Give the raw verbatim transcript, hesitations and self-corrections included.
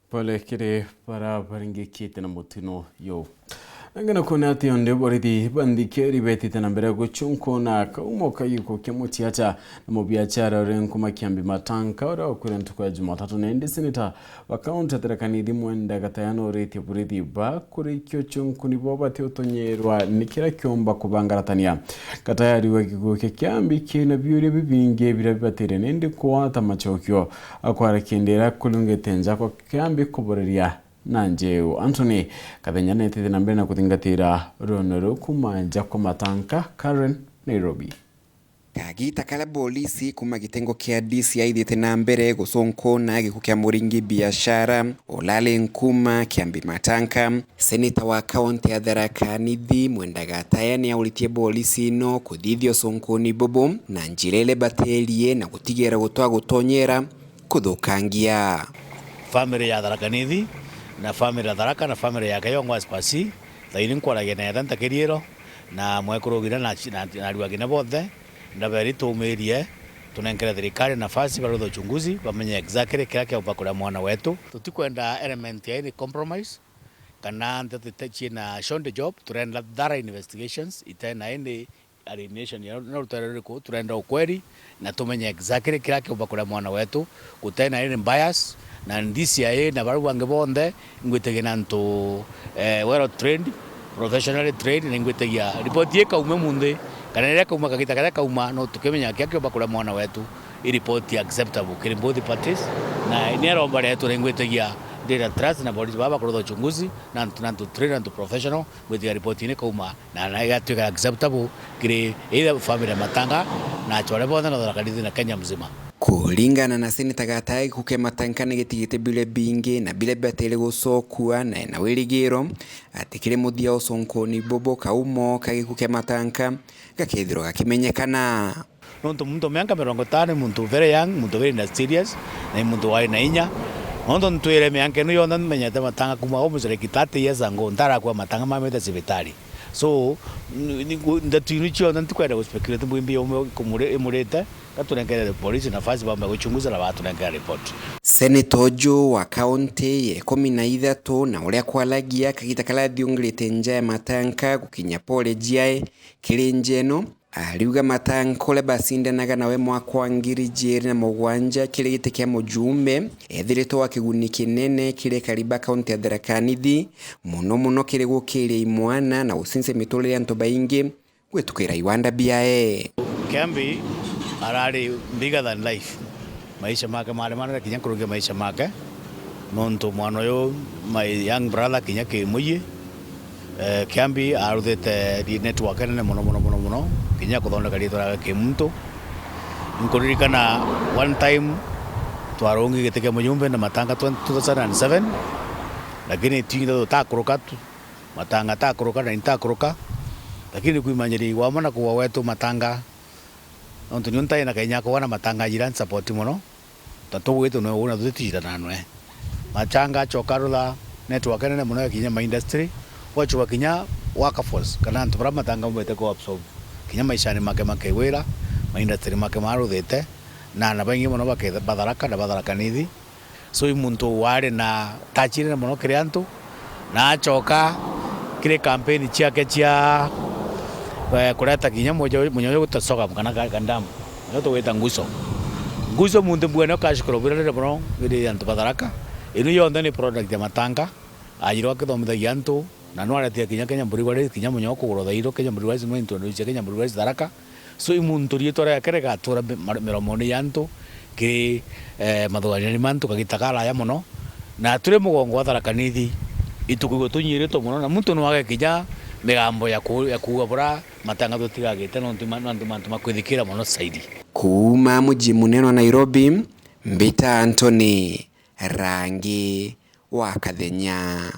Pole kiri bara baringikite na mutino yo. Nangana kuona ati onde borithi ba nthikiri betite na mbere gucunkuna kaumo ka gikuo kia mutiacha na mubiachara uri nkuma Kiambi Matanka uria wakwire ntuku ya Jumatatu, na indi seneta wa kaunti ya Tharaka Nithi Mwenda Gataya noritie borithi ba kurikia ucunkuni bwao bati utonyerwa ni kiria kiumba kubangaratania. Gataya ariuga gikuo kia Kiambi kina biuria bibingi biria bibatire nindi kuata macokio. Akwara kindira kulungite nja kwa Kiambi kuboreria na njeu. Anthony Kathenya netite na mbere na kuthingatira ruono ruu kuma nja kwa Matanka. Karen, Nairobi. Kagita karia bolisi kuma gitengo kia D C I ithite na mbere gucunkuna gikuo kia muringi biashara ulari nkuma Kiambi Matanka, seneta wa kaunti ya Tharaka Nithi Mwenda Gataya ni auritie bolisi ino kuthithia ucunkuni bubu na njira iria ibatirie na gutigira gutwa gutonyera kuthukangia. Family ya Tharaka Nithi na family ya Tharaka na family ya Kayongo as per se, thaini nkwaragia na etha ntakiriiro na mwekuru Gina na, na, na arua Gina bonthe, ndaberi tumirie, tunenkere thirikari nafasi baruthe uchunguzi, bamenye exactly kiria kiaumba kuria mwana wetu. Tutikwenda element ya any compromise kana nteto ita-, ciina shonde job, turenda thorough investigations, itena any alienation ya, na rutere ruriku, turenda ukweri na tumenye exactly kiria kiumba kuria mwana wetu, gutena any bias, na D C I na baria bangi bonthe, ingwitagia na antu, eh, well trained, professionally trained, na ingwitagia report ii kaume munthi, kana riria kauma kagita karia kauma, no tukimenya kiria kiumba kuria mwana wetu, i report acceptable kiri both parties, na ni aromba rietu, na ingwitagia ndina trust na borithi baba kurutha uchunguzi, na antu, na antu trained, na antu professional, ngwitiga report ii ni kauma, na, na igatuika acceptable kiri either family ya Matanga na achore bonthe na Tharaka Nithi na Kenya mzima. Kuringana na Seneta Gataya, gikuo kia Matanga ni gitigite biuria bingi na biria bibatire gucokua, na ena wirigiro ati kiri muthia ucunkuni bubu kaumo ka gikuo kia Matanga gakethirwa gakimenyekana. Nontu muntu miaka mirongo itano ni muntu very young, muntu very industrious, na ni muntu wari na inya. Nontu ntwire miaka ino yonthe menyete Matanga kuma almost like thirty years ago, ntarakua Matanga mamite cibitari. So, n-, ni-, ndeto inu cionthe ntikwenda guspeculate mbwimbi umwe kumuri-, imurite, gatunenkere polisi nafasi bambe guchunguza na batunenkere report. Seneta uju wa kaunti ya ikumi na ithatu na uria kwaragia kagita karia athiungirite nja ya Matanga gukinya pole jiae kiri nja ino, ariuga Matanga uria bacindanaga nawe mwaka wa ngiri ijiri na mugwanja kiri giti kia mujumbe, ethiritwe wa kiguni kinene kiri ekari ba kaunti ya Tharaka Nithi, muno muno kiri gukiria imwana na gucincia miturire ya antu baingi gwitukira iwanda biae. Kiambi arari bigger than life. Maisha make mari manene kinya nkuruki ya maisha make, nontu mwana uyu, my young brother, kinya ki muyi, eh, Kiambi aruthite ri-, network nene mono, mono, mono, mono, kinya kuthondeka riitwa riake ki muntu. Nkuririkana one time twarungi giti kia mujumbe na Matanga twenty, two thousand and seven, lakini twinthe tutakuruka tu, Matanga takuruka na intakuruka, lakini kwimanyiri wamwe na kuwa wetu Matanga, nontu nio ntai na kainya akwa na Matanga ajira nsapoti mono, ta tugwite nwe una tutitijirana nwe. Matanga acoka arutha network nene mono ya kinya ma industry, gwachoka kinya workforce, kana antu bara Matanga umbete ku absorb kinya maishani make makegwira, ma industry make maruthite, na ana baingi mono baketha-, batharaka na batharaka nithi. So, i muntu wari na touch nene mono kiri antu, na acoka kiri kampeni ciake cia, eh, kureta kinya munya-, munya uyu gwita Sogam kana Ka-, Kandamu, uyu tugwita Nguso. Nguso muntu mbwene ukashukuru bwirarire mono kiri antu ba Tharaka. Inu yonthe ni product ya Matanga, ajirwa akithomithagia antu, na nwaretire kinya Kenya Breweries, kinya munya ukugurwa thairo Kenya Breweries, nwa introduce Kenya Breweries Tharaka. So, i muntu riitwa riake rigatura mi-, mar-, miromone ya antu kiri, eh, mathuganio ni mantu kagita karaya mono. Na turi mugongo wa Tharaka Nithi, itukwigua tunyiritwe mono, na muntu nwage kinya migambo ya ku-, ya kuuga bura Matanga tutigagite, nontu ma-, nontu mantu makwithikira mono zaidi. Kuuma muji munene wa Nairobi, mbita Anthony Rangi wa Kathenya.